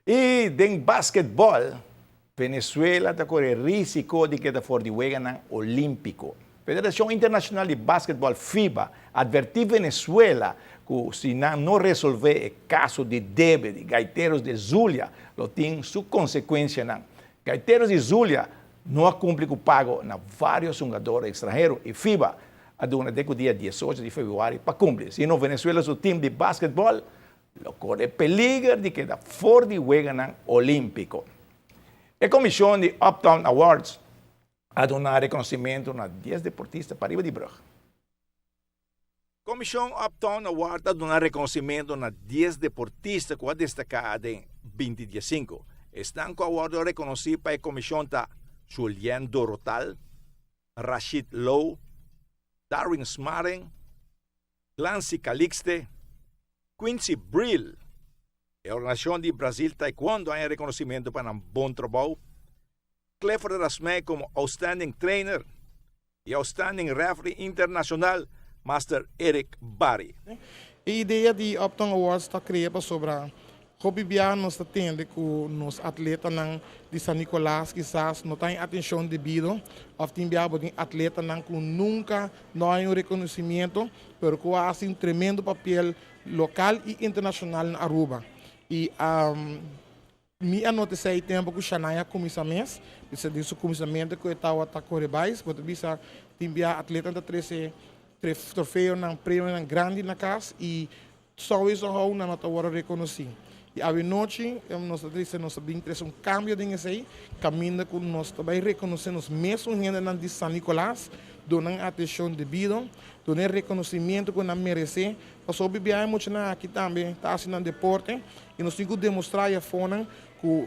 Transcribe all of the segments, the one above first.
I den basketbòl, Venezuela ta kore risiko di keda for di Weganan Olímpiko. Federashon Internashonal di Basketbòl, FIBA, atvertí Venezuela ku si nan no resolvé e kaso di debe di Gaiteros de Zulia lo tin su konsekuensianan. Gaiteros di Zulia no a kumpli ku pago na vários hungador ekstranhero i FIBA a duna te ku dia 18 di febrüari pa kumpli. Si no Venezuela su tim di basketbòl lo kore peliger di keda for di Weganan Olímpiko. E komishon di Uptown Awards a duna rekonosimentu na dies deportista pariba di brug. Komishon Uptown Award a duna rekonosimentu na dies deportista ku a destaká den 2015. Esnan ku a wòrdu rekonosí pa e komishon ta Julien Dorotal, Rashid Lowe, Darwin Smaring, Glancy Calixte, Quincy Brill. E organisashon di Brazil Taekwondo a haña rekonosimentu pa nan bon trabou. Clifford Rasmey komo Outstanding Trainer i Outstanding Referee Internashonal, Master Eric Barry. E idea di Uptown Awards ta krea pasobra Hopi bia nos ta tende ku nos atletanan di San Nicolas kisas no ta haña atenshon debido òf tin bia bo tin atletanan ku nunka no haña un rekonosimiento pero ku a hasi un tremendo papel lokal i internashonal na Aruba. I mi a nota esei tempu ku Shanaya a kuminsá mes, bisa den su kuminsamentu ku e tabata kore bais, bo ta bisa tin bia atletanan ta trese trofeonan, premionan grandi na kas i Souweso hou nan no ta wòrdu rekonosí. I awenochi nos ta trese, nos ta bin trese un kambio den esei, kaminda ku nos ta bai rekonosé nos mesun hendenan di San Nicolas, duna nan atenshon debido, duna e rekonosimiento ku nan meresé, pasobra hopi biaha e muchanan aki tambe ta hasi nan deporte i nos tin ku demostrá e afonan ku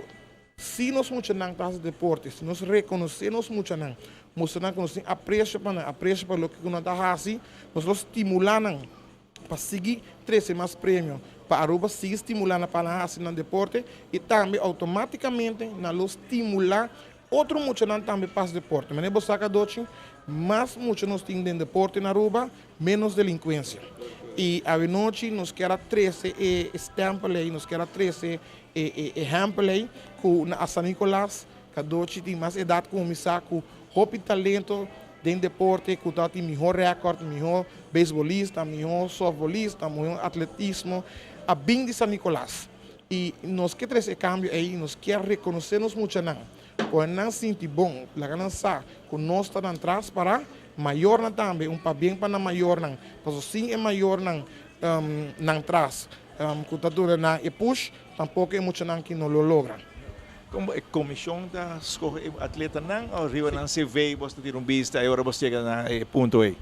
si nos muchanan ta hasi deporte, si nos rekonosé nos muchanan, mustra nan ku nos tin apresio pa nan, apresio pa loke ku nan ta hasi, nos lo stimulá nan. pa sigui trece mas premio pa Aruba, sigui stimula nan pa nan haci nan deporte y tambe automaticamente nan lo stimula otro muchanan tambe pa haci deporte. Manera bo saca Dochi, mas mucha nos tin den deporte na Aruba, menos delincuencia. Y awenochi nos kier a trece e stempel ey, nos kier a trece e ehempel ey cu na San Nicolas Cadochi tin mas edad cuminsa cu hopi talento den deporte cu ta tin miho record, miho beisbolista, miho softbolista, miho atletismo a bin di San Nicolas. Y nos ke trece e cambio ey, nos kier reconoce nos muchanan, pone nan sinti bon, laga nan sa cu nos ta nan tras para mayornan tambe, un pabien pa nan mayornan, pasobra sin e mayornan nan tras cu ta duna nan e push, tampoco e muchanan ki no lo logra. Como e comision ta scoge e atletanan o riba nan CV bos ta tira un bista y ora bos yega na e punto ey?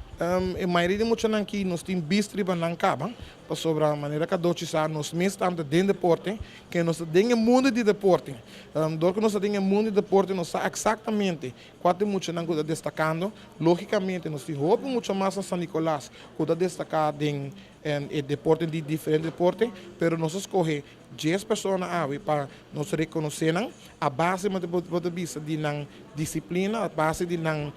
E mayoria di muchanan ki nos tin bista riba nan caba, pasobra manera Cadochi sa nos mes tambe ta den deporte, ke nos ta den e mundo di deporte. Dor cu nos ta den e mundo di deporte nos sa exactamente cua ta e muchanan cu ta destacando. Logicamente nos tin hopi mucha mas na San Nicolas cu ta destaca den e deporte di diferente deporte, pero nos a scoge Dies persona awe pa nos rekonosé nan a base bo ta bisa di nan disiplina, a base di nan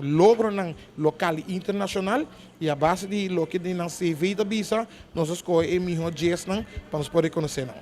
logronan lokal i internashonal i a base di loke di nan CV ta bisa nos a skohe e mihó diesnan pa nos por rekonosé nan.